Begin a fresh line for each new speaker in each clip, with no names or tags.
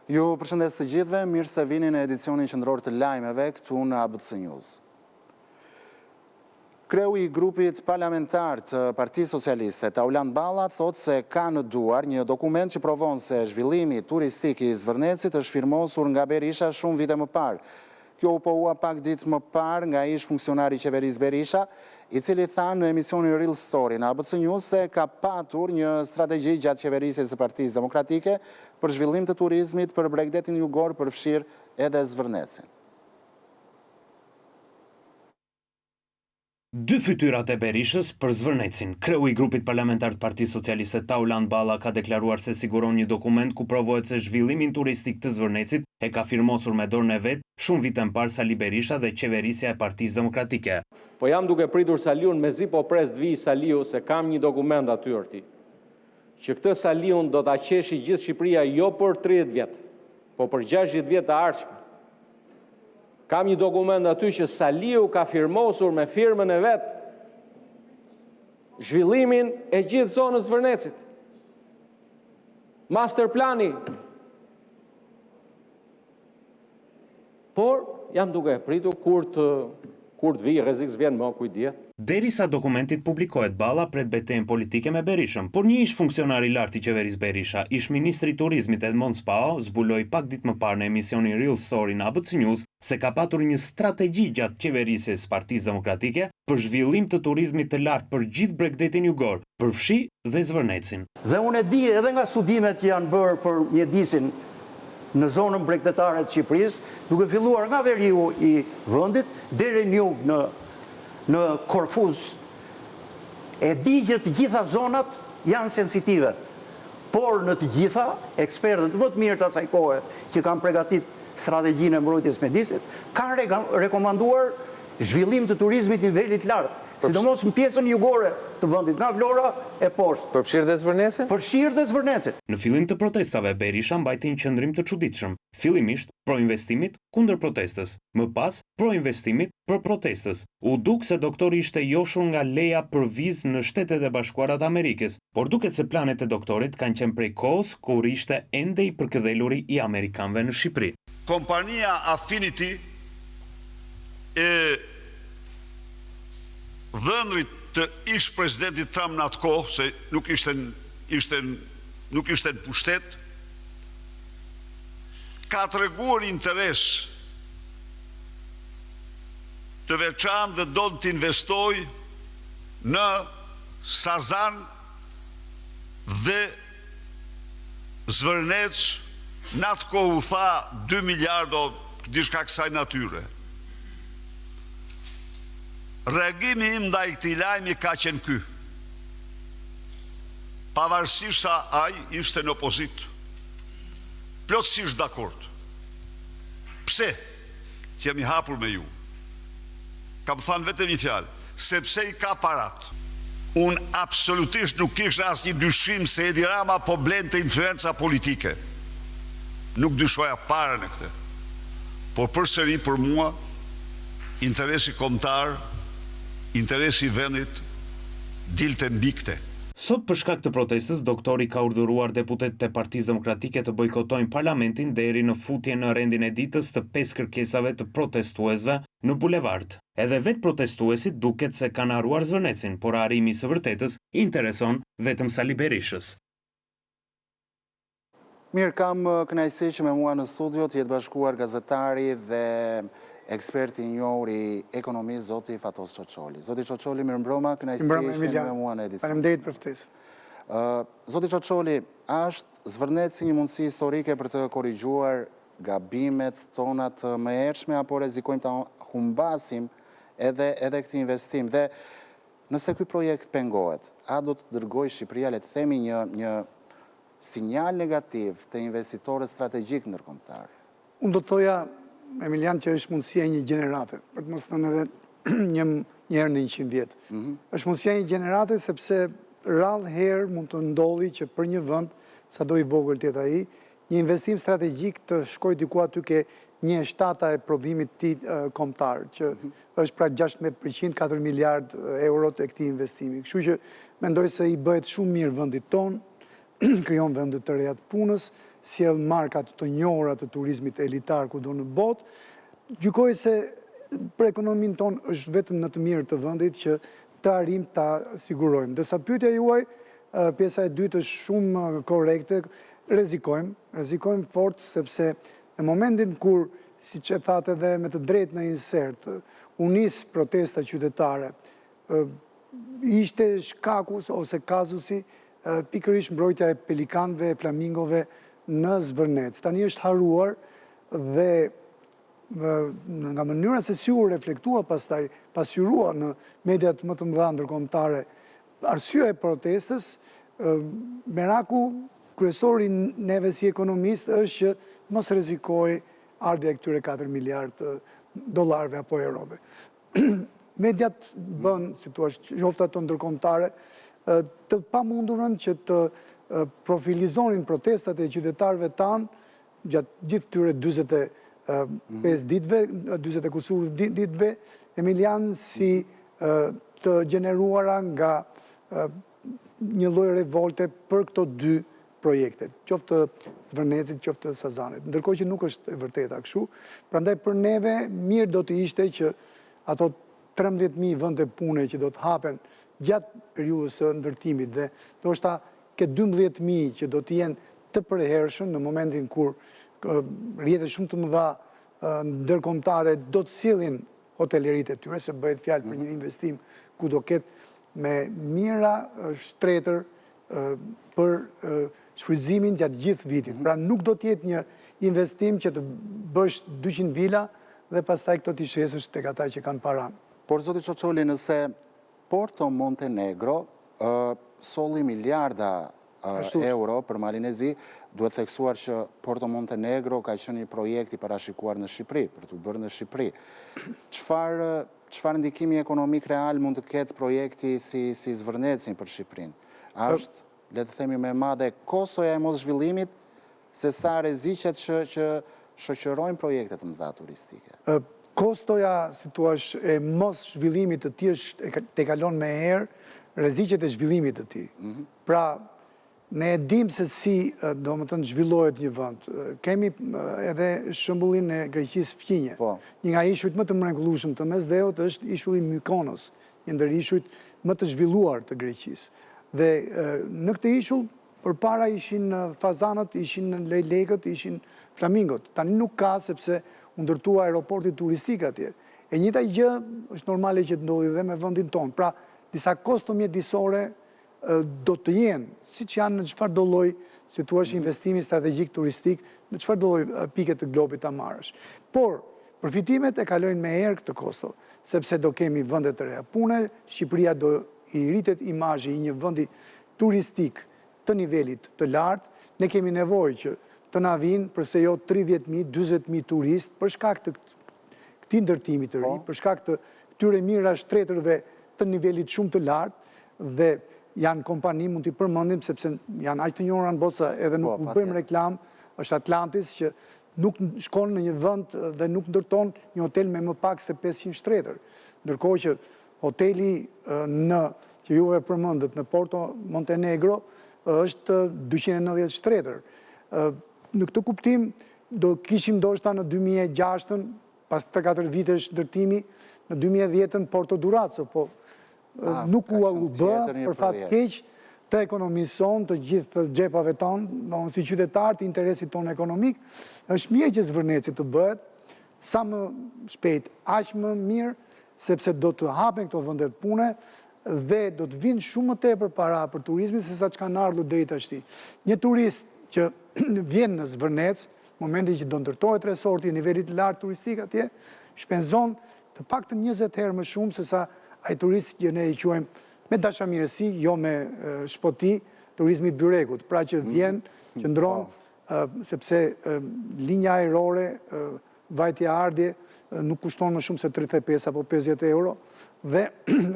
Ju përshëndes të gjithëve, mirë se vini në edicionin qendror të lajmeve këtu në ABC News. Kreu i grupit parlamentar të Partisë Socialiste, Taulant Balla, thotë se ka në duar një dokument që provon se zhvillimi turistik i Zvërnecit është firmosur nga Berisha shumë vite më parë. Kjo u pohua pak ditë më parë nga ish-funksionari i qeverisë Berisha, i cili tha në emisionin Real Story në ABC News se ka patur një strategji gjatë qeverisjes së Partisë Demokratike për zhvillim të turizmit për bregdetin jugor përfshirë edhe Zvërnecin.
Dy fytyrat e Berishës për Zvërnecin. Kreu i grupit parlamentar të Partisë Socialiste Taulant Balla ka deklaruar se siguron një dokument ku provohet se zhvillimin turistik të Zvërnecit e ka firmosur me dorën e vet shumë vite më parë Sali Berisha dhe qeverisja e Partisë Demokratike.
Po jam duke pritur Saliun, mezi po pres të vijë Saliu se kam një dokument aty orti. Që këtë Saliun do ta qeshi gjithë Shqipëria jo për 30 vjet, po për 60 vjet të ardhshme. Kam një dokument aty që Saliu ka firmosur me firmën e vet zhvillimin e gjithë zonës Zvërnecit. Master plani. Por jam duke e pritur kur të kur të vijë, rrezik s'vjen më, ku i
dihet. Derisa dokumenti të publikohet, Balla pret betejën politike me Berishën. Por një ish-funksionar i lartë i qeverisë Berisha, ish-ministri i Turizmit Edmond Spaho, zbuloi pak ditë më parë në emisionin Real Story në ABC News se ka patur një strategji gjatë qeverisjes së Partisë Demokratike për zhvillim të turizmit të lartë për gjithë bregdetin jugor, përfshi dhe Zvërnecin.
Dhe unë e di edhe nga studimet që janë bërë për mjedisin në zonën bregdetare të Shqipërisë, duke filluar nga veriu i vendit deri në jug në në Korfuz, e di që të gjitha zonat janë sensitive, por në të gjitha, ekspertët më të mirë të asaj kohe që kanë pregatit strategjinë e mbrojtjes së mjedisit, kanë rekomanduar zhvillim të turizmit nivelit të lartë, sidomos në pjesën jugore të vendit, nga Vlora e poshtë.
Përfshirë dhe Zvërnecin?
Përfshirë dhe Zvërnecin.
Në fillim të protestave, Berisha mbajti një qëndrim të çuditshëm, fillimisht pro investimit, kundër protestës, më pas pro investimit, pro protestës. U duk se doktori ishte joshur nga leja për vizë në Shtetet e Bashkuara të Amerikës, por duket se planet e doktorit kanë qenë prej kohës kur ishte ende i përkëdheluri i amerikanëve në Shqipëri.
Kompania Affinity e dhëndrit të ish-presidentit Trump në atë kohë, se nuk ishte ishte nuk ishte në pushtet, ka treguar interes të veçantë dhe don të investojë në Sazan dhe Zvërnec, në atë kohë u tha 2 miliardë o diçka kësaj natyre. Reagimi im ndaj këtij lajmi ka qenë ky. Pavarësisht sa ai ishte në opozitë. Plotësisht dakord. Pse? Të jem i hapur me ju. Kam thanë vetëm një fjalë, sepse i ka paratë. Unë absolutisht nuk kisha asnjë dyshim se Edi Rama po blente influenca politike. Nuk dyshoja fare në këtë. Por përsëri për mua interesi kombëtar, interesi i vendit dilte mbi këtë.
Sot për shkak të protestës, doktori ka urdhëruar deputetët e Partisë Demokratike të bojkotojnë parlamentin deri në futjen në rendin e ditës të pesë kërkesave të protestuesve në bulevard. Edhe vetë protestuesit duket se kanë harruar Zvërnecin, por harrimi i së vërtetës i intereson vetëm Sali Berishës.
Mirë, kam kënaqësi që me mua në studio të jetë bashkuar gazetari dhe eksperti i njohur i ekonomisë, zoti Fatos Çoçoli. Zoti Çoçoli, mirëmbrëma, kënaqësi që jeni me mua në
edicion. Faleminderit për ftesën.
Zoti Çoçoli, a është Zvërneci një mundësi historike për të korrigjuar gabimet tona të mëhershme apo rrezikojmë ta humbasim edhe edhe këtë investim? Dhe nëse ky projekt pengohet, a do të dërgojë Shqipëria, le të themi, një një sinjal negativ te investitorët strategjikë ndërkombëtarë.
Unë do të thoja, Emilian, që është mundësia e një gjenerate, për të mos thënë edhe një një herë në 100 vjet. Mhm. Është mundësia e një gjenerate sepse rrallë herë mund të ndodhi që për një vend, sado i vogël të jetë ai, një investim strategjik të shkojë diku aty ke një e shtata e prodhimit të tij kombëtar, që mhm. është pra 16%, 4 miliard eurot e këtij investimi. Kështu që mendoj se i bëhet shumë mirë vendit tonë. krijon vende të reja të punës, sjell marka të njohura të turizmit elitar kudo në botë. Gjykoj se për ekonominë tonë është vetëm në të mirë të vendit që të arrijmë ta sigurojmë. Ndërsa pyetja juaj, pjesa e dytë është shumë korrekte, rrezikojmë, rrezikojmë fort sepse në momentin kur, siç e thatë edhe me të drejtë në insert, u nis protesta qytetare, ishte shkaku ose kazusi pikërisht mbrojtja e pelikanëve e flamingove në Zvërnec. Tani është harruar dhe nga mënyra se si u reflektua pastaj, pasqyrua në mediat më të mëdha ndërkombëtare, arsyeja e protestës, meraku kryesor i neve si ekonomistë është që mos rrezikohej ardhja e këtyre 4 miliard dollarëve apo eurove. Mediat bënë, si thua, qoftë ato ndërkombëtare, të pamundurën që të profilizonin protestat e qytetarëve tanë gjatë gjithë këtyre 45 ditëve, 40 e kusur ditëve, Emilian si të gjeneruara nga një lloj revolte për këto dy projekte, qoftë të Zvërnecit, qoftë të Sazanit. Ndërkohë që nuk është e vërteta kështu, prandaj për neve mirë do të ishte që ato 13.000 vende pune që do të hapen gjatë periudhës së ndërtimit dhe ndoshta ke 12.000 që do të jenë të përhershëm në momentin kur rrjete shumë të mëdha ndërkombëtare do të sjellin hoteleritë e tyre, se bëhet fjalë për një mhm. investim ku do ketë me mijëra shtretër për shfrytëzimin gjatë gjithë vitit. Mhm. Pra nuk do të jetë një investim që të bësh 200 vila dhe pastaj këto t'i shesësh tek ata që kanë paranë.
Por zoti Çoçoli, nëse Porto Montenegro solli miliarda euro për Malin e Zi, duhet theksuar që Porto Montenegro ka qenë një projekt i parashikuar në Shqipëri, për t'u bërë në Shqipëri. Çfarë çfarë ndikimi ekonomik real mund të ketë projekti si si Zvërneci për Shqipërinë? A është, le të themi, më e madhe kostoja e moszhvillimit se sa rreziqet që që shoqërojnë projekte të mëdha turistike?
Kostoja, si thua, e moszhvillimit të tij është tejkalon me herë rreziqet e zhvillimit të tij. Mhm. Pra, ne e dimë se si, domethënë, zhvillohet një vend. Kemi edhe shembullin e Greqisë fqinje. Po. Një nga ishujt më të mrekullueshëm të Mesdheut është ishulli Mykonos, një ndër ishujt më të zhvilluar të Greqisë. Dhe në këtë ishull Përpara ishin fazanët, ishin lejlekët, ishin flamingot. Tani nuk ka sepse u ndërtua aeroporti turistik atje. E njëjta gjë është normale që të ndodhi dhe me vendin tonë. Pra, disa kosto mjedisore do të jenë, siç janë në çfarëdo lloj, si thua, mhm. investimi strategjik turistik, në çfarëdo lloj pike të globit ta marrësh. Por, përfitimet e kalojnë me herë këtë kosto, sepse do kemi vende të reja pune, Shqipëria do i rritet imazhi i një vendi turistik të nivelit të lartë, ne kemi nevojë që të na vijnë përse jo 30.000, 40.000 turistë për shkak të këtij ndërtimi të ri, po. për shkak të këtyre mijëra shtretërve të nivelit shumë të lartë dhe janë kompani, mund t'i përmendim, sepse janë aq të njohura në botë sa edhe nuk po, u bëjmë reklamë, është Atlantis që nuk shkon në një vend dhe nuk ndërton një hotel me më pak se 500 shtretër. Ndërkohë që Hoteli në që juve përmendët në Porto Montenegro është 290 shtretër. Në këtë kuptim, do kishim ndoshta në 2006-ën, pas 3-4 vitesh ndërtimi, në 2010-ën Porto Durazzo, po nuk u bë për fat keq të ekonomisë sonë, të gjithë xhepave tanë, si qytetarë të interesit tonë ekonomik, është mirë që Zvërneci të bëhet, sa më shpejt, aq më mirë, sepse do të hapen këto vende pune dhe do të vinë shumë më tepër para për turizmin se sa ç'kanë ardhur deri tashti. Një turist që vjen në Zvërnec, momentin që do ndërtohet resorti i nivelit të lartë turistik atje, shpenzon të paktën 20 herë më shumë se sa ai turist që ne i quajmë me dashamirësi, jo me shpoti, turizmi i byrekut, pra që mhm. vjen, qëndron, po. sepse linja ajrore vajtje-ardhje nuk kushton më shumë se 35 apo 50 euro dhe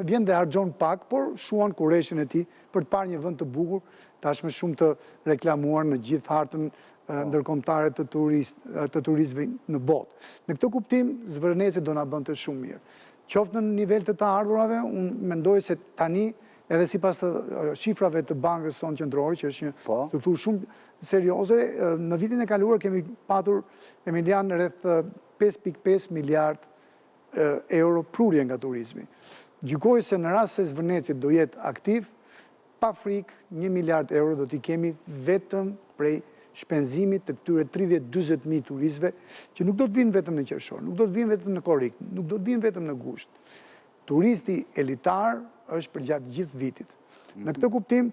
vjen dhe harxhon pak, por shuan kureshtjen e tij për të parë një vend të bukur, tashmë shumë të reklamuar në gjithë hartën po. ndërkombëtare të turist, të turistëve në botë. Në këtë kuptim, Zvërneci do na bënte shumë mirë. Qoftë në nivel të të ardhurave, unë mendoj se tani. Edhe sipas shifrave të bankës sonë qendrore, që është një po. strukturë shumë serioze, në vitin e kaluar kemi patur Emilian rreth 5.5 miliard euro prurje nga turizmi. Gjykoj se në rast se Zvërneci do jetë aktiv, pa frikë, një miliard euro do t'i kemi vetëm prej shpenzimit të këtyre 30-40 mijë turistëve që nuk do të vinë vetëm në qershor, nuk do të vinë vetëm në korrik, nuk do të vinë vetëm në gusht. Turisti elitar është përgjatë gjithë vitit. Në këtë kuptim,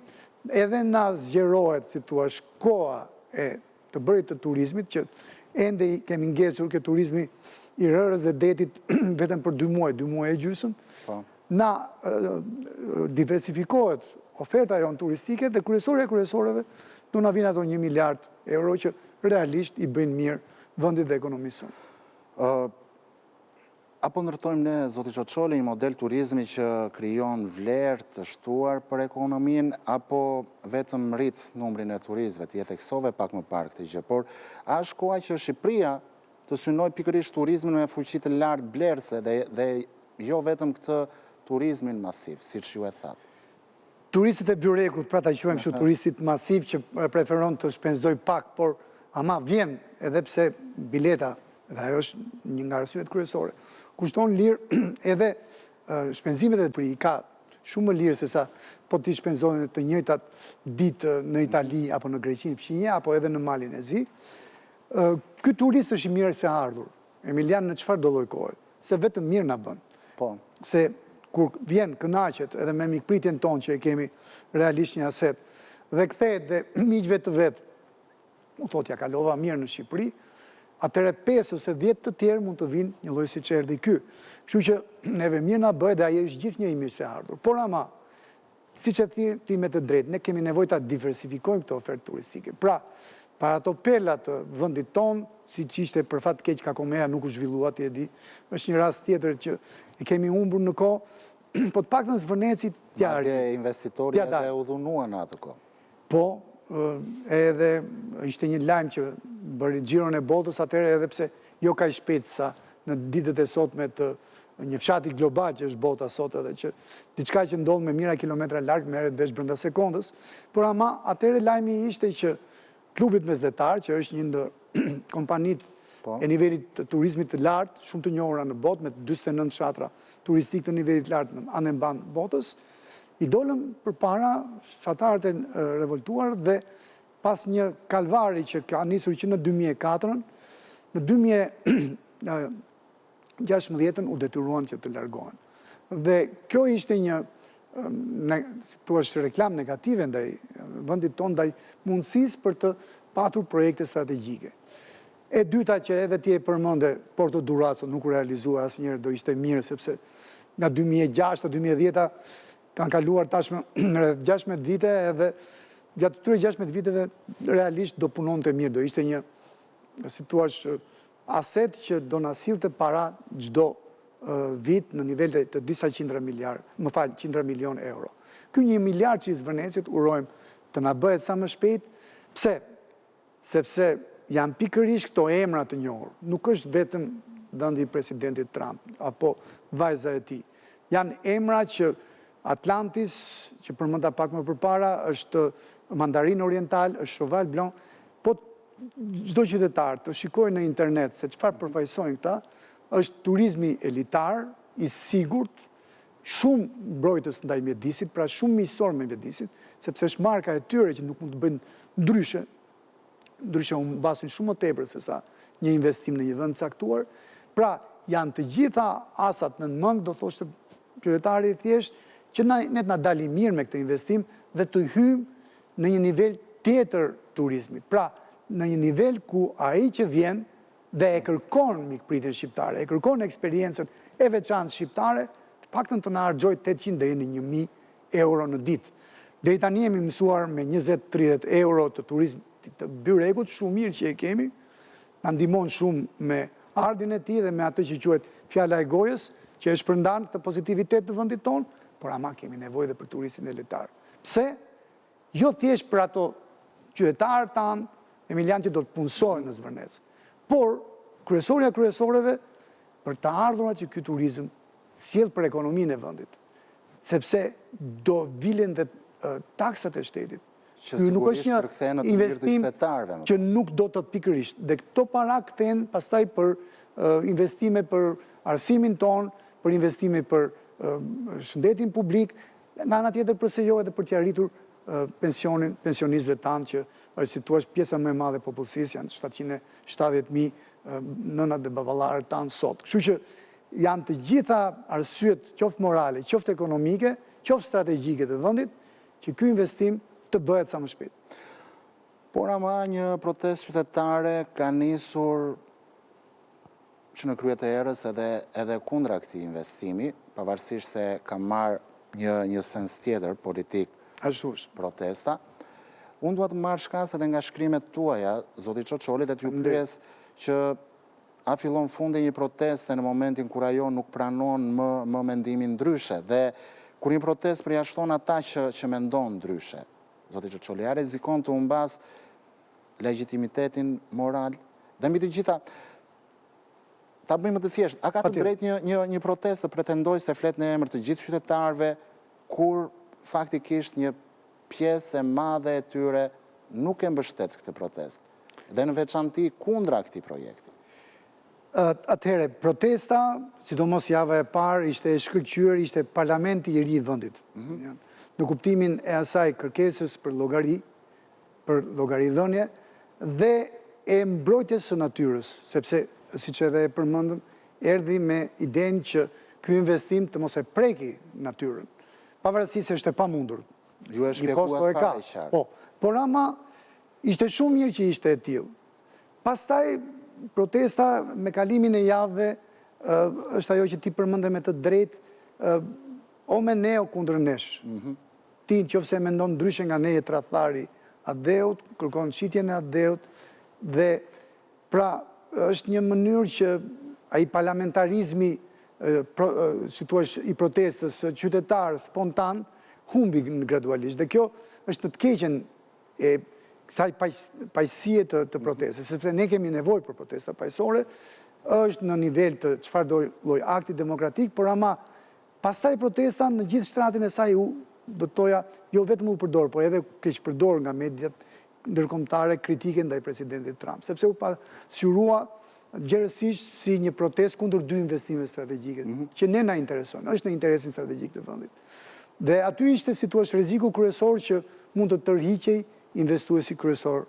edhe na zgjerohet, si thua, koha e të bërit të turizmit, që ende i kemi ngecur ke turizmi i rërës dhe detit vetëm për dy muaj, dy muaj e gjysëm, po. na diversifikohet oferta jonë turistike dhe kryesorja e kryesoreve do na vinë ato një miliard euro që realisht i bëjnë mirë vendit dhe ekonomisë
sonë. A po ndërtojmë ne, zoti Çoçoli, një model turizmi që krijon vlerë të shtuar për ekonominë, apo vetëm rrit numrin e turistëve? Ti e theksove pak më parë këtë gjë, por a është koha që Shqipëria të synojë pikërisht turizmin me fuqi të lartë blerëse dhe, dhe jo vetëm këtë turizmin masiv, siç ju e thatë?
Turistët e byrekut, pra ta quajmë kështu turistit masiv që preferon të shpenzojë pak, por ama vjen edhe pse bileta, dhe ajo është një nga arsyet kryesore, kushton lirë edhe shpenzimet e pri i ka shumë më lirë sesa po t'i shpenzojnë të njëjtat ditë në Itali apo në Greqinë fqinje apo edhe në Malin e Zi. Ky turist është i mirëseardhur. Emilian në çfarëdo lloj kohe, se vetëm mirë na bën.
Po.
Se kur vjen kënaqet edhe me mikpritjen tonë që e kemi realisht një aset dhe kthehet dhe miqve të vet u thotë ia kalova mirë në Shqipëri, atëherë 5 ose 10 të tjerë mund të vinë një lloj siç erdhi ky. Kështu që neve mirë na bëhet dhe ai është gjithnjë i mirëseardhur. Por ama, Siç e the ti me të drejtë, ne kemi nevojë ta diversifikojmë këtë ofertë turistike. Pra, për ato perla të vendit tonë, siç ishte për fat të keq Kakomea nuk u zhvillua, ti e di, është një rast tjetër që e kemi humbur në kohë, po të paktën Zvërneci
t'ia arrijë. Madje investitori edhe u dhunua në atë
kohë. Po, edhe ishte një lajm që bëri xhiron e botës atëherë edhe pse jo kaq shpejt sa në ditët e sotme të një fshati global që është bota sot edhe që diçka që ndodh me mijëra kilometra larg merret vesh brenda sekondës, por ama atëherë lajmi ishte që klubit mesdhetar, që është një ndër kompanitë po. e nivelit të turizmit të lartë, shumë të njohura në botë, me 49 fshatra turistikë të nivelit të lartë në anembanë botës, I dolën përpara fshatarët e revoltuar dhe pas një kalvari që ka nisur që në 2004-ën, në 2016-ën u detyruan që të largohen. Dhe kjo ishte një, si të thuash, reklamë negative ndaj vendit tonë, ndaj mundësisë për të patur projekte strategjike. E dyta që edhe ti e përmende, Porto Durazzo nuk u realizua asnjëherë, do ishte mirë sepse nga 2006 2010 kanë kaluar tashmë rreth 16 vite edhe gjatë këtyre 16 viteve realisht do punonte mirë, do ishte një, si të thuash, aset që do na sillte para çdo vit në nivel të disa qindra miliard, më fal, qindra milion euro. Ky një miliard që i Zvërnecit urojmë të na bëhet sa më shpejt, pse? Sepse janë pikërisht këto emra të njohur. Nuk është vetëm vendi i presidentit Trump apo vajza e tij. Janë emra që Atlantis, që përmenda pak më përpara, është Mandarin Oriental, është Cheval Blanc, po çdo qytetar të shikojë në internet se çfarë përfaqësojnë këta, është turizmi elitar, i sigurt, shumë mbrojtës ndaj mjedisit, pra shumë miqësor me mjedisin, sepse është marka e tyre që nuk mund të bëjnë ndryshe, ndryshe humbasin shumë më tepër se sa një investim në një vend të caktuar. Pra, janë të gjitha asat nën mëngë, do thoshte qytetari i thjeshtë, që na, ne të na dalim mirë me këtë investim dhe të hyjmë në një nivel tjetër turizmi. Pra, në një nivel ku ai që vjen dhe e kërkon mikpritjen shqiptare, e kërkon eksperiencën e veçantë shqiptare, të paktën të na harxhojë 800 deri në 1000 euro në ditë. Deri tani jemi mësuar me 20-30 euro të turizmit të byrekut, shumë mirë që e kemi, na ndihmon shumë me ardhjen e tij dhe me atë që quhet fjala e gojës, që e shpërndan këtë pozitivitet të vendit tonë, por ama kemi nevojë dhe për turistin elitar. Pse? Jo thjesht për ato qytetarë tanë, Emilian që do të punësohen në Zvërnec, por kryesorja e kryesoreve për të ardhurat që ky turizëm sjell për ekonominë e vendit. Sepse do vilen dhe taksat e shtetit.
Që sigurisht përkthehen në të mirë të qytetarëve.
Që nuk do të pikërisht. Dhe këto para kthehen pastaj për investime për arsimin tonë, për investime për shëndetin publik, nga ana tjetër përse jo edhe për t'ia rritur pensionin pensionistëve tanë që është si të thuash pjesa më e madhe e popullsisë, janë 770.000 nënat dhe baballarët tanë sot. Kështu që janë të gjitha arsyet, qoftë morale, qoftë ekonomike, qoftë strategjike të vendit, që ky investim të bëhet sa më shpejt.
Por ama një protestë qytetare ka nisur që në krye të herës edhe edhe kundra këtij investimi, pavarësisht se ka marrë një një sens tjetër politik
Ashtu është.
protesta. Unë dua të marr shkas edhe nga shkrimet tuaja, zoti Çoçoli, dhe t'ju pyes që a fillon fundi i një proteste në momentin kur ajo nuk pranon më më mendimin ndryshe dhe kur një protestë përjashton ata që që mendon ndryshe. Zoti Çoçoli, a rrezikon të humbasë legjitimitetin moral dhe mbi të gjitha ta bëjmë më të thjeshtë, a ka të drejtë një një një protestë të pretendojë se flet në emër të gjithë qytetarëve kur faktikisht një pjesë e madhe e tyre nuk e mbështet këtë protestë dhe në veçanti kundra këtij projekti.
Atëherë, protesta, sidomos java e parë, ishte e shkëlqyer, ishte parlamenti i ri i vendit. Mhm. Në kuptimin e asaj kërkesës për llogari, për llogaridhënie dhe e mbrojtjes së natyrës, sepse, siç edhe e përmendëm, erdhi me idenë që ky investim të mos e preki natyrën. Pavarësisht se është e pamundur.
Ju e shpjeguat fare qartë.
Po, por ama ishte shumë mirë që ishte e tillë. Pastaj protesta me kalimin e javëve është ajo që ti përmende me të drejtë o me ne o kundër nesh. Mhm. Ti në qoftë se mendon ndryshe nga ne je tradhtar i atdheut, kërkon shitjen e atdheut dhe pra është një mënyrë që ai parlamentarizmi si thua i protestës qytetar spontan humbi gradualisht dhe kjo është në të keqen e kësaj paqësie të, të protestës, sepse ne kemi nevojë për protesta paqësore, është në nivel të çfarëdo lloj akti demokratik, por ama Pastaj protesta në gjithë shtratin e saj u, do të thoja, jo vetëm u përdor, por edhe keqpërdor nga mediat ndërkombëtare kritike ndaj presidentit Trump, sepse u pasqyrua gjerësisht si një protestë kundër dy investimeve strategjike, mhm. që ne na interesojnë, është në interesin strategjik të vendit. Dhe aty ishte, si thua, rreziku kryesor që mund të tërhiqej investuesi kryesor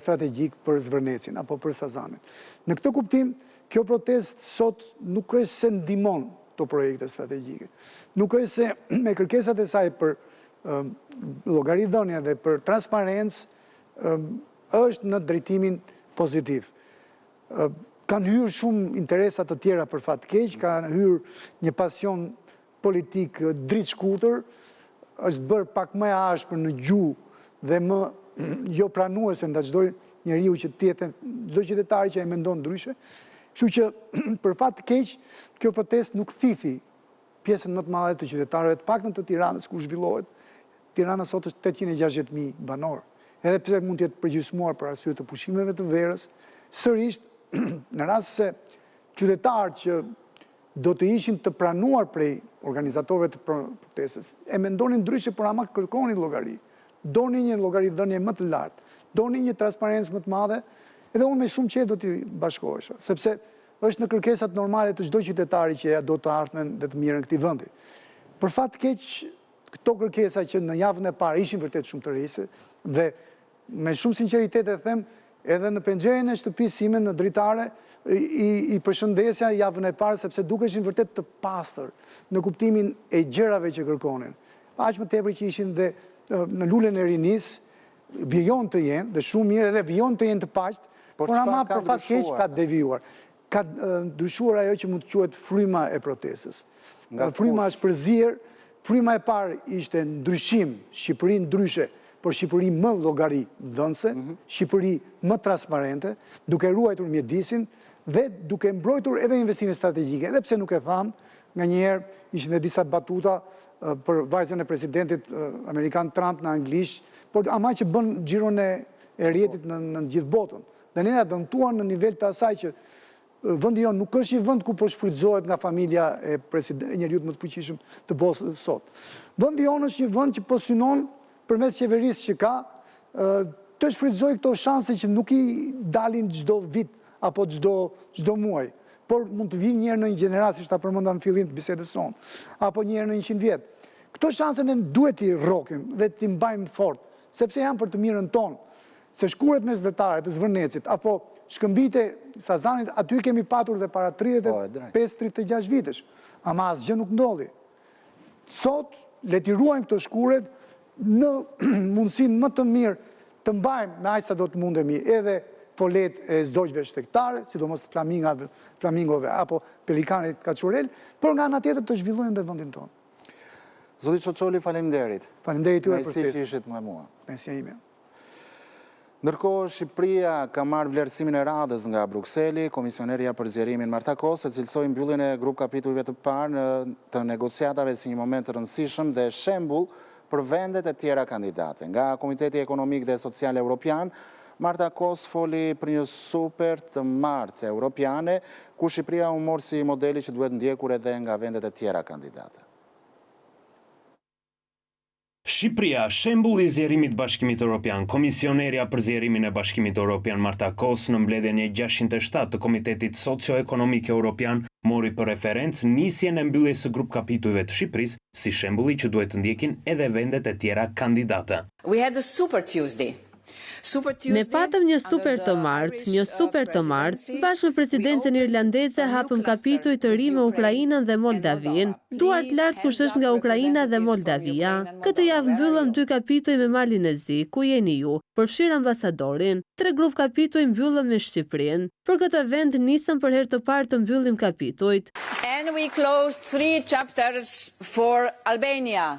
strategjik për Zvërnecin apo për Sazanin. Në këtë kuptim, kjo protestë sot nuk është se ndihmon këto projekte strategjike. Nuk është se me kërkesat e saj për llogaridhënie dhe për transparencë është në drejtimin pozitiv. Kanë hyrë shumë interesa të tjera për fat keq, kanë hyrë një pasion politik dritëshkurtër, është bërë pak më e ashpër në gjuhë dhe më jo pranuese ndaj çdo njeriu që të jetë, çdo qytetari që e mendon ndryshe. Kështu që për fat të keq, kjo protestë nuk thithi pjesën më të madhe të qytetarëve, të paktën të Tiranës ku zhvillohet. Tirana sot është 860.000 banorë. Edhe pse mund të jetë përgjysmuar për arsye të pushimeve të verës, sërish në rast se qytetarët që do të ishin të pranuar prej organizatorëve të protestës. E mendonin ndryshe, por ama kërkonin llogari. Donin një llogaridhënie më të lartë, donin një transparencë më të madhe, edhe unë me shumë qejf do t'i bashkohesha, sepse është në kërkesat normale të çdo qytetari që ia do të ardhmen dhe të mirën këtij vendi. Për fat të keq, këto kërkesa që në javën e parë ishin vërtet shumë tërheqëse dhe Me shumë sinqeritet e them, edhe në penxheren e shtëpisë sime në dritare i, i përshëndesja javën e parë sepse dukeshin vërtet të pastër në kuptimin e gjërave që kërkonin. Aq më tepër që ishin dhe në lulen e rinisë, vijon të jenë dhe shumë mirë edhe vijon të jenë të paqtë, por ama për fat keq ka devijuar. Ka ndryshuar ajo që mund të quhet fryma e protestës. Nga fryma është përzier, fryma e parë ishte ndryshim, Shqipëri ndryshe, por Shqipëri më llogaridhënëse, mhm. Shqipëri më transparente, duke ruajtur mjedisin dhe duke mbrojtur edhe investimet strategjike, edhe pse nuk e thamë, nganjëherë ishin dhe disa batuta për vajzën e presidentit amerikan Trump në anglisht, por ama që bën xhiron e rrjetit në, në gjithë botën. Dhe ne na dëmtuan në nivel të asaj që Vendi jonë nuk është një vend ku po shfrytëzohet nga familja e e njeriut më të fuqishëm të botës sot. Vendi jonë është një vend që po synon përmes qeverisë që ka të shfrytëzojë këto shanse që nuk i dalin çdo vit apo çdo çdo muaj, por mund të vijnë një herë në një gjeneratë, siç ta përmenda në fillim të bisedës sonë, apo një herë në 100 vjet. Këto shanse ne duhet t'i rrokim dhe t'i mbajmë fort, sepse janë për të mirën tonë. Se shkurret mesdhetare të Zvërnecit apo shkëmbijtë e Sazanit aty i kemi patur dhe para 35, 36 vitesh. Ama asgjë nuk ndodhi. Sot le t'i ruajmë këto shkurret në mundësinë më të mirë të mbajmë me aq sa do të mundemi edhe foletë e zogjve shtegtarë, sidomos të flamingave, flamingove apo pelikanit kaçurel, por nga ana tjetër të zhvillojmë dhe vendin tonë.
Zoti Çoçoli, faleminderit.
Faleminderit juve për ftesën.
Kënaqësi që ishit me mua.
Kënaqësia ime.
Ndërkohë, Shqipëria ka marrë vlerësimin e radhës nga Brukseli, komisionerja për zgjerimin Marta Kos e cilësoi mbylljen e grup-kapitujve të parë të negociatave si një moment të rëndësishëm dhe shembull për vendet e tjera kandidate. Nga Komiteti Ekonomik dhe Social Europian, Marta Kos foli për një super të martë europiane, ku Shqipëria u mor si modeli që duhet ndjekur edhe nga vendet e tjera kandidate.
Shqipëria, shembull i zgjerimit të Bashkimit Europian, Komisionerja për Zgjerimin e Bashkimit Europian Marta Kos në mbledhjen e 607 të Komitetit Socio-Ekonomik Europian mori për referencë nisjen e mbylljes së grup-kapitujve të Shqipërisë si shembulli që duhet të ndjekin edhe vendet e tjera kandidate.
We had a super Tuesday.
Ne patëm një super të martë, një super të martë. Bashkë me presidencën irlandeze hapëm kapituj të ri me Ukrainën dhe Moldavinë. Duart lart kush është nga Ukraina dhe Moldavia. Këtë javë mbyllëm dy kapituj me Malin e Zi, ku jeni ju, përfshirë ambasadorin. Tre grup kapituj mbyllëm me Shqipërinë. Për këtë vend nisëm për herë të parë të mbyllim kapitujt.
And we closed three chapters for Albania.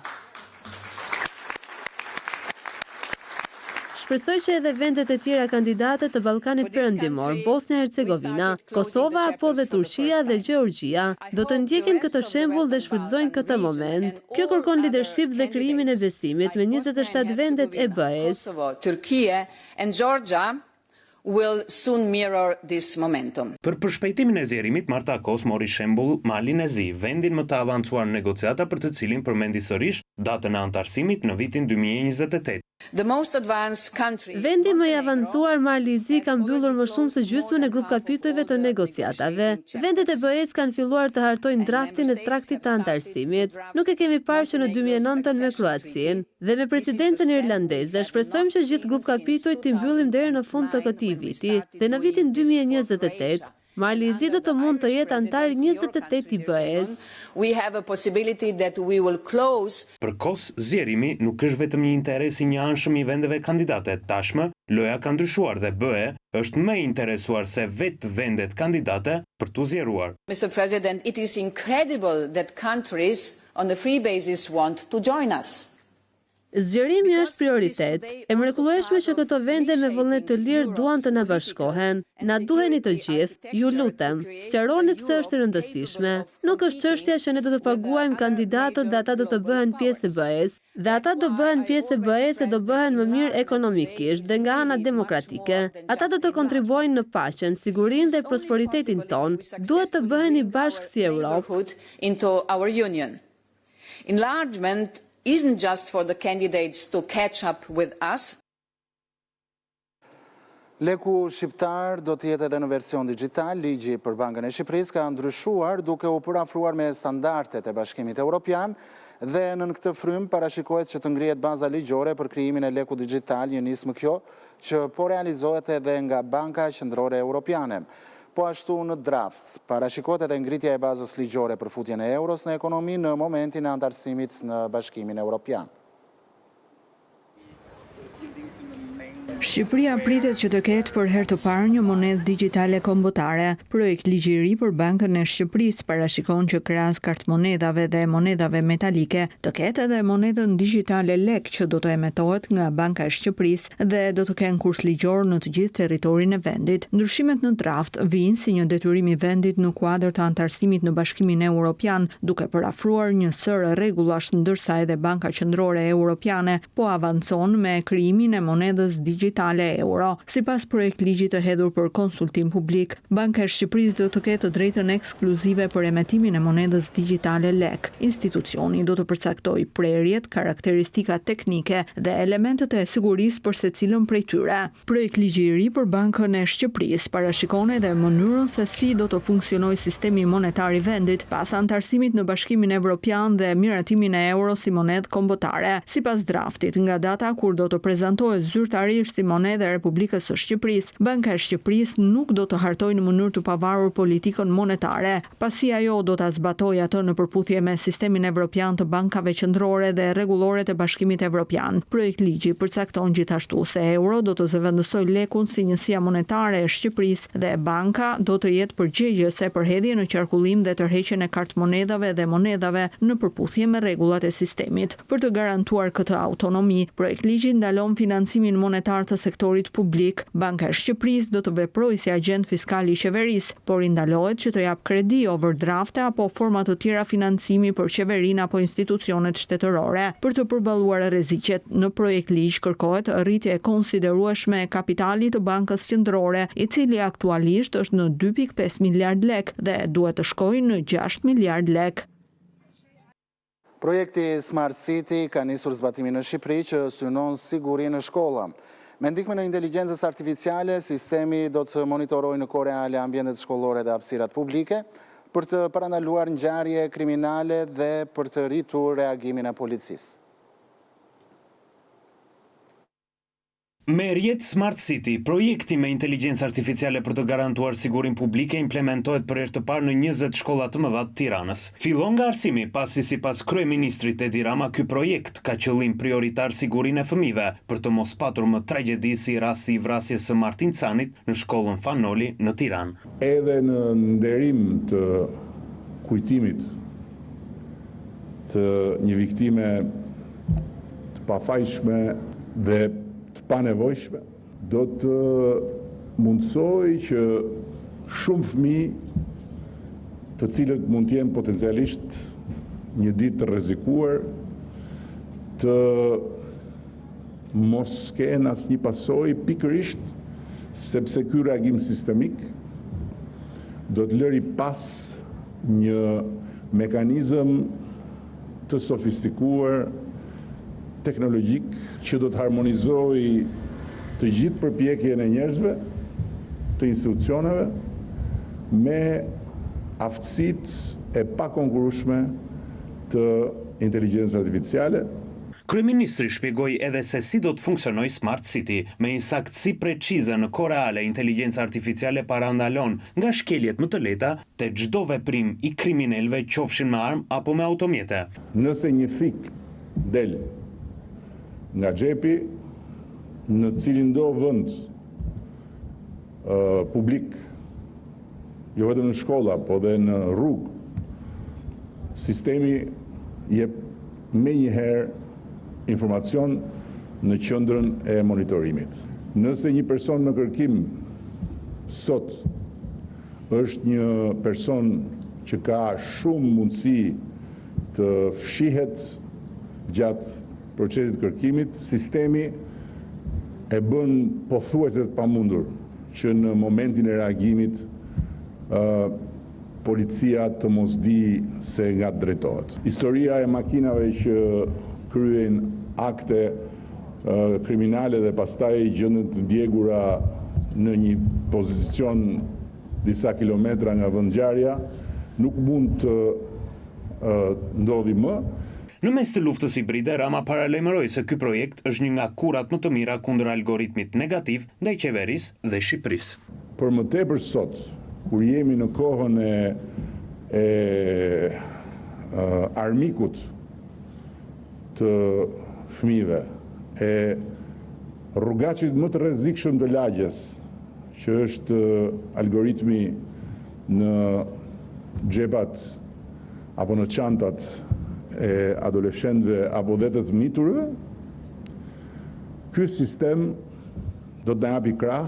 Shpresoj që edhe vendet e tjera kandidate të Ballkanit Perëndimor, Bosnja e Hercegovina, Kosova apo dhe Turqia dhe Gjeorgjia, do të ndjekin këtë shembull dhe shfrytëzojnë këtë moment. Kjo kërkon lidership dhe krijimin e besimit me 27 vendet e BE-së.
Will soon mirror this momentum.
Për përshpejtimin e zgjerimit, Marta Kos mori shembull Malin e Zi, vendin më të avancuar në negociata për të cilin përmendi sërish datën e anëtarësimit në vitin 2028.
The most advanced country,
Vendi më i avancuar, Mali i Zi ka mbyllur më shumë se gjysmën e grupkapitujve të negociatave. Vendet e BE-së kanë filluar të hartojnë draftin e traktit të anëtarësimit. Nuk e kemi parë që në 2009-ën me Kroacinë. Dhe me presidencën irlandeze, shpresojmë që gjithë grupkapitujt t'i mbyllim deri në fund të këtij viti, dhe në vitin 2028, Mali i Zi do të mund të jetë anëtar 28 i BE-së.
We have a possibility that we will close
Për Kos, zgjerimi nuk është vetëm një interes i njëanshëm i vendeve kandidate. Tashmë, loja ka ndryshuar dhe BE është më e interesuar se vetë vendet kandidate për t'u zgjeruar.
Mr. President, it is incredible that countries on a free basis want to join us.
Zgjerimi është prioritet. E mrekullueshme që këto vende me vullnet të lirë duan të na bashkohen. Na duheni të gjithë. Ju lutem, sqaroni pse është e rëndësishme. Nuk është çështja që ne do të paguajmë kandidatët dhe ata do të bëhen pjesë e BE-s, dhe ata do bëhen pjesë e BE-s e do bëhen më mirë ekonomikisht dhe nga ana demokratike. Ata do të kontribuojnë në paqen, sigurinë dhe prosperitetin tonë. Duhet të bëheni bashkë si Europë.
Into our union. Enlargement isn't just for the candidates to catch up with us.
Leku shqiptar do të jetë edhe në version digital, ligji për Bankën e Shqipërisë ka ndryshuar duke u përafruar me standardet e Bashkimit Europian dhe në këtë frymë parashikohet që të ngrihet baza ligjore për krijimin e lekut digital, një nismë kjo që po realizohet edhe nga Banka Qendrore Europiane. Po ashtu në draft, parashikohet edhe ngritja e bazës ligjore për futjen e euros në ekonomi në momentin e anëtarësimit në Bashkimin Europian.
Shqipëria pritet që të ketë për herë të parë një monedhë digjitale kombëtare. Projektligji i ri për Bankën e Shqipërisë parashikon që krahas kartmonedhave dhe monedhave metalike, të ketë edhe monedhën digjitale lek që do të emetohet nga Banka e Shqipërisë dhe do të kenë kurs ligjor në të gjithë territorin e vendit. Ndryshimet në draft vijnë si një detyrim i vendit në kuadër të anëtarësimit në Bashkimin Europian, duke përafruar një sërë rregullash ndërsa edhe Banka Qendrore Europiane po avancon me krijimin e monedhës digjitale. digjitale euro. Sipas projektligjit të hedhur për konsultim publik, Banka e Shqipërisë do të ketë të drejtën ekskluzive për emetimin e monedhës digjitale lek. Institucioni do të përcaktojë prerjet, karakteristikat teknike dhe elementët e sigurisë për secilën prej tyre. Projektligji i ri për Bankën e Shqipërisë parashikon edhe mënyrën se si do të funksionojë sistemi monetar i vendit pas anëtarësimit në Bashkimin Evropian dhe miratimin e euros si monedhë kombëtare. Sipas draftit, nga data kur do të prezantohet zyrtarisht si monedhë e Republikës së Shqipërisë, Banka e Shqipërisë nuk do të hartojë në mënyrë të pavarur politikën monetare, pasi ajo do ta zbatojë atë në përputhje me sistemin evropian të bankave qendrore dhe rregulloret e Bashkimit Evropian. Projektligji përcakton gjithashtu se euro do të zëvendësojë lekun si njësia monetare e Shqipërisë dhe banka do të jetë përgjegjëse për hedhjen në qarkullim dhe tërheqjen e kartëmonedhave dhe monedhave në përputhje me rregullat e sistemit. Për të garantuar këtë autonomi, projektligji ndalon financimin monetar të sektorit publik. Banka e Shqipërisë do të veprojë si agjent fiskal i qeverisë, por i ndalohet që të japë kredi, overdrafte apo forma të tjera financimi për qeverinë apo institucionet shtetërore. Për të përballuar rreziqet, në projektligj kërkohet rritje e konsiderueshme e kapitalit të Bankës Qendrore, i cili aktualisht është në 2,5 miliardë lekë dhe duhet të shkojë në 6 miliardë lekë.
Projekti Smart City ka nisur zbatimin në Shqipëri që synon sigurinë në shkolla. Me ndihmën e inteligjencës artificiale, sistemi do të monitorojë në kohë reale ambientet shkollore dhe hapësirat publike për të parandaluar ngjarje kriminale dhe për të rritur reagimin e policisë.
Me rrjet Smart City, projekti me inteligjencë artificiale për të garantuar sigurinë publike implementohet për herë të parë në 20 shkolla të mëdha të Tiranës. Fillon nga arsimi, pasi sipas kryeministrit Edi Rama ky projekt ka qëllim prioritar sigurinë e fëmijëve, për të mos patur më tragjedi si rasti i vrasjes së Martin Canit në shkollën Fan Noli në Tiranë.
Edhe në nderim të kujtimit të një viktime të pafajshme dhe të panevojshme, do të mundësojë që shumë fëmijë të cilët mund të jenë potencialisht një ditë të rrezikuar të mos kenë asnjë pasojë pikërisht sepse ky reagim sistemik do të lëri pas një mekanizëm të sofistikuar teknologjik që do të harmonizojë të gjithë përpjekjen e njerëzve, të institucioneve, me aftësitë e pakonkurrueshme të inteligjencës artificiale.
Kryeministri shpjegoi edhe se si do të funksionojë Smart City. Me një saktësi precize në kohë reale, inteligjenca artificiale parandalon nga shkeljet më të lehta te çdo veprim i kriminelëve qofshin me armë apo me automjete.
Nëse një thikë del nga xhepi në cilindo vend publik, jo vetëm në shkolla, po dhe në rrugë, sistemi jep menjëherë informacion në qendrën e monitorimit. Nëse një person në kërkim sot është një person që ka shumë mundësi të fshihet gjatë procesit të kërkimit, sistemi e bën pothuajse të pamundur që në momentin e reagimit policia të mos di se nga të drejtohet. Historia e makinave që kryejnë akte kriminale dhe pastaj gjenden të djegura në një pozicion disa kilometra nga vendngjarja, nuk mund të ndodhi më.
Në mes të luftës hibride, Rama paralajmëroi se ky projekt është një nga kurat më të mira kundër algoritmit negativ ndaj qeverisë dhe Shqipërisë.
Për më tepër sot, kur jemi në kohën e e armikut të fëmijëve, e rrugaçit më të rrezikshëm të lagjes, që është algoritmi në xhepat apo në çantat e adoleshentëve apo dhe të të miturve, ky sistem do të na japi krah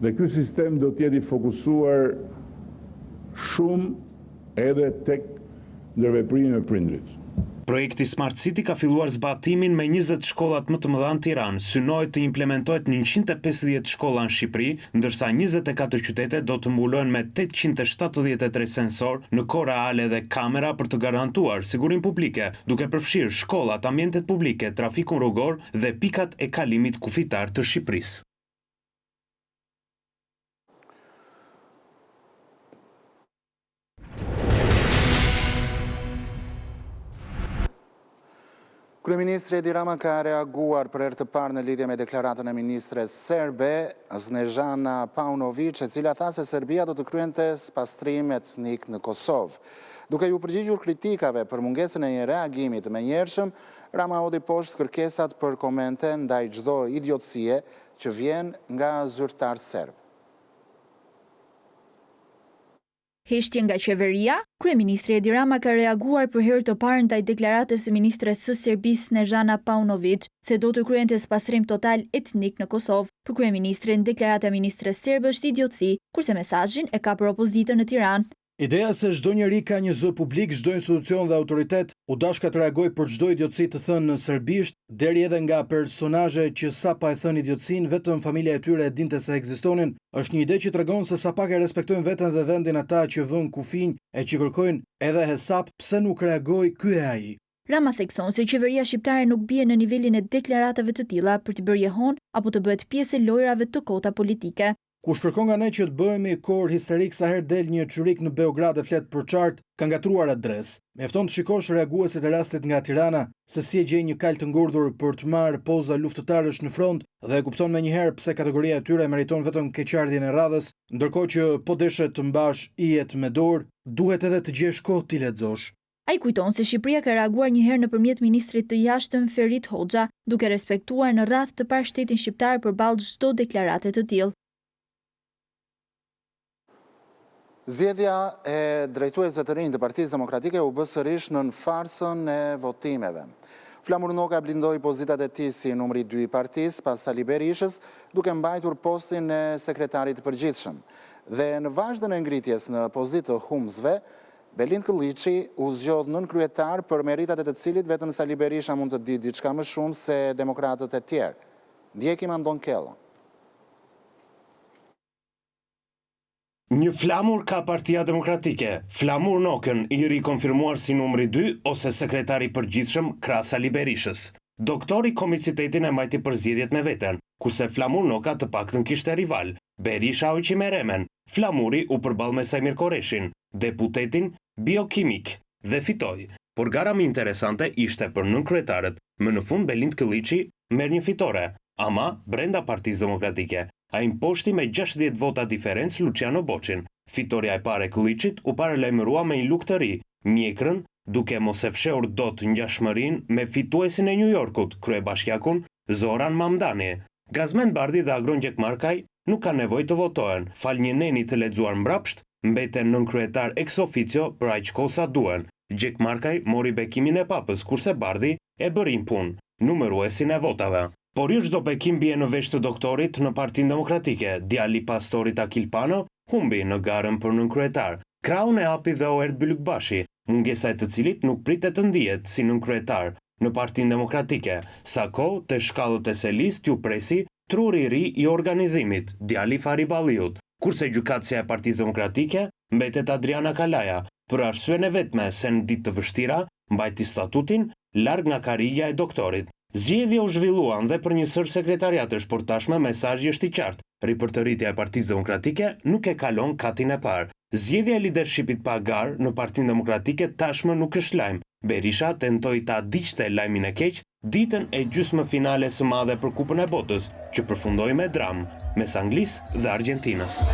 dhe ky sistem do të jetë i fokusuar shumë edhe tek ndërveprimi me prindërit.
Projekti Smart City ka filluar zbatimin me 20 shkollat më të mëdha në Tiranë, synohet të implementohet në 150 shkolla në Shqipëri, ndërsa 24 qytete do të mbulohen me 873 sensorë në kohë reale dhe kamera për të garantuar sigurinë publike, duke përfshirë shkollat, ambientet publike, trafikun rrugor dhe pikat e kalimit kufitar të Shqipërisë.
Kryeministri Edi Rama ka reaguar për herë të parë në lidhje me deklaratën e ministres serbe, Snezhana Paunoviq, e cila tha se Serbia do të kryente spastrim etnik në Kosovë. Duke iu përgjigjur kritikave për mungesën e një reagimi të menjëhershëm, Rama hodhi poshtë kërkesat për komente ndaj çdo idiotësie që vjen nga zyrtarë serbë.
Heshtje nga qeveria? Kryeministri Edi Rama ka reaguar për herë të parë ndaj deklaratës së ministres së Serbisë Snezhana Paunoviq se do të kryente spastrim total etnik në Kosovë. Për kryeministrin, deklarata e ministres serbe është idiotësi, kurse mesazhin e ka për opozitën në Tiranë.
Ideja se çdo njeri ka një zë publik, çdo institucion dhe autoritet u dashka të reagojë për çdo idiotësi të thënë në serbisht, deri edhe nga personazhe që sa pa e thënë idiotësinë vetëm familja e tyre e dinte se ekzistonin, është një ide që tregon se sa pak e respektojnë veten dhe vendin ata që vënë kufinj e që kërkojnë edhe hesap pse nuk reagoi ky e ai.
Rama thekson se qeveria shqiptare nuk bie në nivelin e deklaratave të tilla për të bërë jehonë apo të bëhet pjesë e lojërave të kota politike.
Kush kërkon nga ne që të bëhemi kor histerik sa herë del një çyryk në Beograd e flet përçart, ka ngatërruar adresë. Mjafton të shikosh reaguesit e rastit nga Tirana, se si e gjejnë një kalë të ngordhur për të marrë poza luftëtarësh në front dhe e kupton menjëherë pse kategoria e tyre meriton vetëm keqardhjen e radhës, ndërkohë që po deshe të mbash yjet me dorë, duhet edhe të gjesh kohë t'i lexosh.
Ai kujton se Shqipëria ka reaguar një herë nëpërmjet ministrit të Jashtëm Ferit Hoxha, duke respektuar në radhë të parë shtetin shqiptar përballë çdo deklarate të tillë.
Zgjedhja e drejtuesve të rinj të Partisë Demokratike u bë sërish nën farsën e votimeve. Flamur Noka blindoi pozitat e tij si numri 2 i partisë pas Sali Berishës, duke mbajtur postin e sekretarit të përgjithshëm. Dhe në vazhdën e ngritjes në pozitë të humbësve, Belind Këlliçi u zgjodh nënkryetar për meritat e të cilit vetëm Sali Berisha mund të dijë diçka më shumë se demokratët e tjerë. Ndjekim Andon Kellon.
Një flamur ka Partia Demokratike, Flamur Nokën, i rikonfirmuar si numri dy ose sekretar i përgjithshëm krah Sali Berishës. Doktori komicitetin e mbajti për zgjedhjet me veten, kurse Flamur Noka të paktën kishte rival, Berisha hoqi meremen, Flamuri u përball me Saimir Korreshin, deputetin biokimik, dhe fitoi. Por gara më interesante ishte për nënkryetarët, më në fund Belind Këlliçi merr një fitore, ama brenda Partisë Demokratike. Ai mposhti me 60 vota diferencë Luçiano Boçin. Fitorja e parë e Këlliçit u paralajmërua me një look të ri, mjekrën, duke mos e fshehur dot ngjashmërinë me fituesin e Nju Jorkut, kryebashkiakun Zohran Mamdani. Gazment Bardhi dhe Agron Gjekmarkaj nuk kanë nevojë të votohen, falë një neni të lexuar mbrapsht, mbeten nënkryetar ex officio për aq kohë sa duhen. Gjekmarkaj mori bekimin e Papës, kurse Bardhi e bëri në punë, numëruesin e votave. Por jo çdo bekim bie në vesh të doktorit në Partinë Demokratike, djali i pastorit Akil Pano humbi në garën për nënkryetar. Krahun e hapi dhe Oerd Bylykbashi, mungesa e të cilit nuk pritet të ndihet si nënkryetar në Partinë Demokratike, sa kohë te shkallët e selisë t'ju presi truri i ri i organizimit, djali i Fahri Balliut. Kurse gjykatësja e Partisë Demokratike mbetet Adriana Kalaja, për arsyen e vetme se në ditë të vështira mbajti statutin larg nga karrigia e doktorit. Zgjedhje u zhvilluan dhe për një sërë sekretariatesh, por tashmë mesazhi është i qartë, ripërtëritja e Partisë Demokratike nuk e kalon katin e parë. Zgjedhja e lidershipit pa garë në Partinë Demokratike tashmë nuk është lajm. Berisha tentoi ta digjte lajmin e keq ditën e gjysmëfinales së madhe për Kupën e Botës, që përfundoi me dramë mes Anglisë dhe Argjentinës.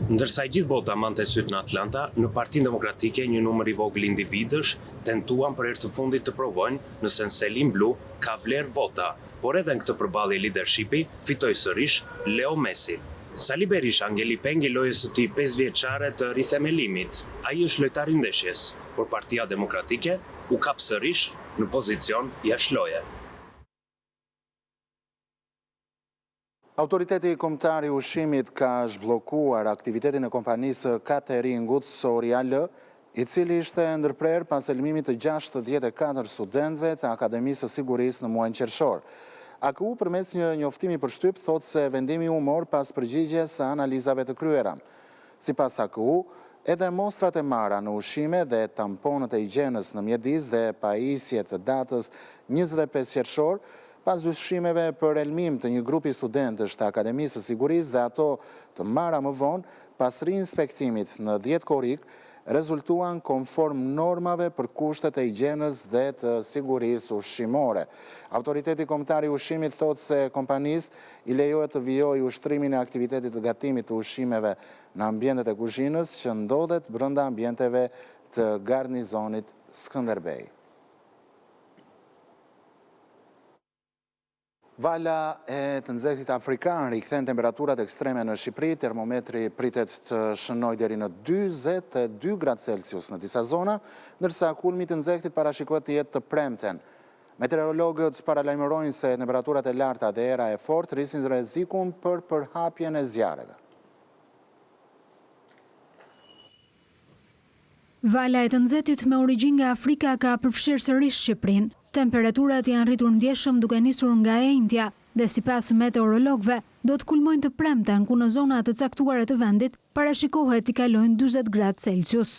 Ndërsa e gjithë bota mbante sytë në Atlanta, në Partinë Demokratike një numër i vogël individësh tentuan për herë të fundit të provojnë nëse në selinë blu ka vlerë vota, por edhe në këtë përballje lidershipi fitoi sërish Leo Messi. Sali Berisha ngeli peng i lojës së tij pesëvjeçare të rithemelimit. Ai është lojtar i ndeshjes, por Partia Demokratike u kap sërish në pozicion jashtë loje.
Autoriteti Kombëtar i Ushqimit ka zhbllokuar aktivitetin e kompanisë së kateringut Sori AL, i cili ishte ndërprerë pas helmimit të 64 studentëve të Akademisë së Sigurisë në muajin qershor. AKU përmes një njoftimi për shtyp thotë se vendimi u mor pas përgjigjes së analizave të kryera. Sipas AKU, edhe mostrat e marra në ushqime dhe tamponët e higjienës në mjedis dhe pajisje të datës 25 qershor, Pas dyshimeve për helmim të një grupi studentësh të Akademisë së Sigurisë dhe ato të marra më vonë, pas riinspektimit në 10 korrik, rezultuan konform normave për kushtet e higjienës dhe të sigurisë ushqimore. Autoriteti Kombëtar i Ushqimit thotë se kompanisë i lejohet të vijojë ushtrimin e aktivitetit të gatimit të ushqimeve në ambientet e kuzhinës që ndodhet brenda ambienteve të garnizonit Skënderbej. Vala e të nxehtit afrikan rikthen temperaturat ekstreme në Shqipëri, termometri pritet të shënojë deri në 42 gradë Celsius në disa zona, ndërsa kulmi i të nxehtit parashikohet të jetë të premten. Meteorologët paralajmërojnë se temperaturat e larta dhe era e fortë rrisin rrezikun për përhapjen e zjarreve.
Vala e të nxehtit me origjinë nga Afrika ka përfshirë sërish Shqipërinë. Temperaturat janë rritur ndjeshëm duke nisur nga e enjtja dhe sipas meteorologëve, do të kulmojnë të premten ku në zona të caktuara të vendit parashikohet t'i kalojnë 40 gradë Celsius.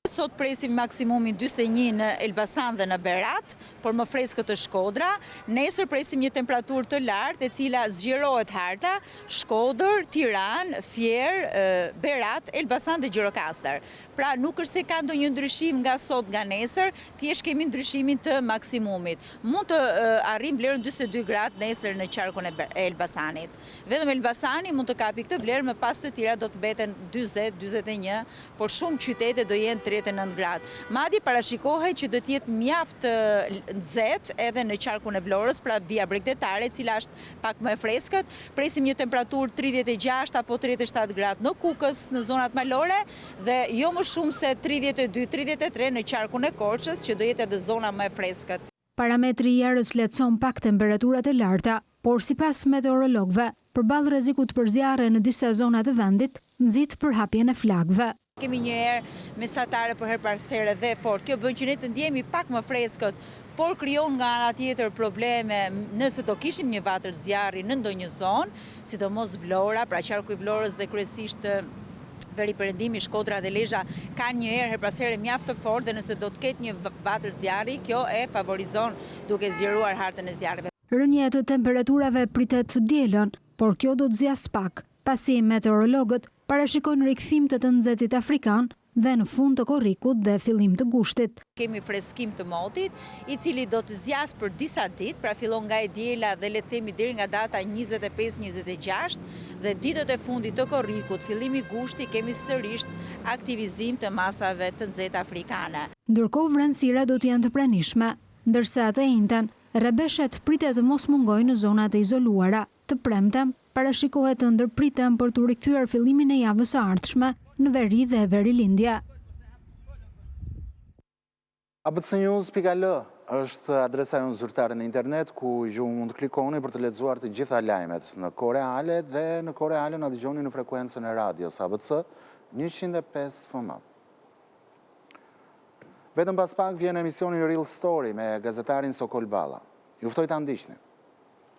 Sot presim maksimumin 41 në Elbasan dhe në Berat, por më freskët është Shkodra. Nesër presim një temperaturë të lartë e cila zgjerohet harta, Shkodër, Tiranë, Fier, Berat, Elbasan dhe Gjirokastër. Pra nuk është se ka ndonjë ndryshim nga sot nga nesër, thjesht kemi ndryshimin të maksimumit. Mund të arrijmë vlerën 42 gradë nesër në qarkun e Elbasanit. Vetëm Elbasani mund të kapi këtë vlerë, më pas të tjera do të mbeten 40, 41, por shumë qytete do jenë 39 gradë. Madje parashikohet që do të jetë mjaft nxehtë edhe në qarkun e Vlorës, pra vija bregdetare, e cila është pak më e freskët. Presim një temperaturë 36 apo 37 gradë në Kukës, në zonat malore dhe jo më shumë se 32, 33 në qarkun e Korçës, që do jetë edhe zona më e freskët.
Parametri i erës lehtëson pak temperaturat e larta, por sipas meteorologëve, përballë rrezikut për zjarre në disa zona të vendit, nxit përhapjen e flakëve.
Kemi një erë mesatare por herë pas here dhe e fortë. Kjo bën që ne të ndjehemi pak më freskët, por krijon nga ana tjetër probleme nëse do kishim një vatër zjarri në ndonjë zonë, sidomos Vlora, pra qarku i Vlorës dhe kryesisht veriperëndimi, Shkodra dhe Lezha kanë një erë herë pas here mjaft të fortë dhe nëse do të ketë një vatër zjarri, kjo e favorizon duke zgjeruar hartën e zjarreve.
Rënia e të temperaturave pritet të dielën, por kjo do të zgjasë pak, pasi meteorologët parashikojnë rikthim të të nxehtit afrikan dhe në fund të korrikut dhe fillim të gushtit.
Kemi freskim të motit, i cili do të zgjasë për disa ditë, pra fillon nga e diela dhe le të themi deri nga data 25, 26 dhe ditët e fundit të korrikut, fillimi gushti kemi sërisht aktivizim të masave të nxehta afrikane.
Ndërkohë vranësirat do të jenë të pranishme, ndërsa të enjten, rrebeshet pritet të mos mungojnë në zonat e izoluara. Të premten, parashikohet të ndërpriten për t'u rikthyer fillimin e javës së ardhshme në veri dhe verilindje.
Abcnews.al është adresa jonë zyrtare në internet ku ju mund të klikoni për të lexuar të gjitha lajmet në kohë reale dhe në kohë reale na dëgjoni në frekuencën e radios ABC 105 FM. Vetëm pas pak vjen emisioni Real Story me gazetarin Sokol Balla. Ju ftoj ta ndiqni.